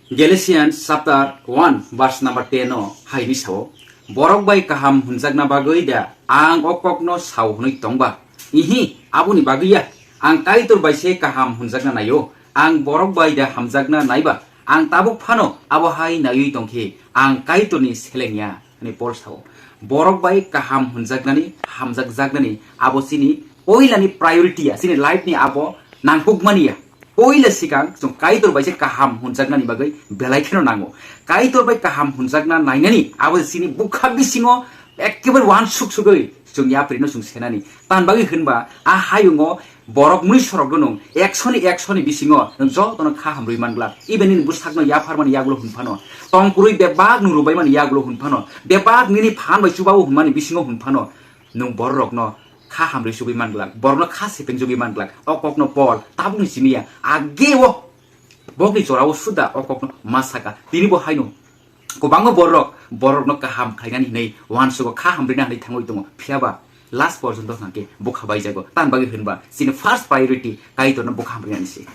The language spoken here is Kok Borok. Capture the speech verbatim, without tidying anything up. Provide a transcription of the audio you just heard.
Galatians chapter one verse number ten o hai hwnwi sao, "Borok bai kaham hwnjakna bagwi da ang o kokno sao hwnwi tongba? Ihi, aboni bagwi ya. Ang Kaitor bai se kaham hwnjakna naio. Ang borok bai da hamjakna naiba? Ang tabuk phano abo hai naiwi tongkhe ang Kaitorni seleng ya," hwnwi Pol sao. Borok bai kaham hwnjaknani, hamjakjaknani abo chini poilani priority ya, chini life ni abo nangkukmani ya. Poila sikang chwng Kaitor bai se kaham hwnjaknani bagwi belai kheno nango. Kaitor bai kaham hwnjakna nainani abo chini bukha bisingo ekkebare wansuk sugwi chwng yapri no chwng senani. Tan bagwi hwnba a hayungo borok mui sorok no nwng ekso ni, ekso ni bisingo nwng jotono kha hamrwi man glak. Even nini bwsakno yapharmani yagulo hwn phano, tongkurwi bebak nwng rwbaimani yagulo hwn phano, bebak nini phan bai chubago hwnmani bisingo hwn phano, nwng bororokno kha hamrwi chugwi man glak, borokno kha sepeng chugwi man glak. O kokno Pol tabukni simi ya, age o bokni jorao suda o kokno ma saka. Tini bo haino kwbangma borok borokno kaham khlainani hinwi uansugo, kha hamrina hinwi thangwi tongo, phiyaba last porjonto hwnkhe bukha baijago. Tan bagwi hwnba chini first priority Kaitorno bukha hamrinani se.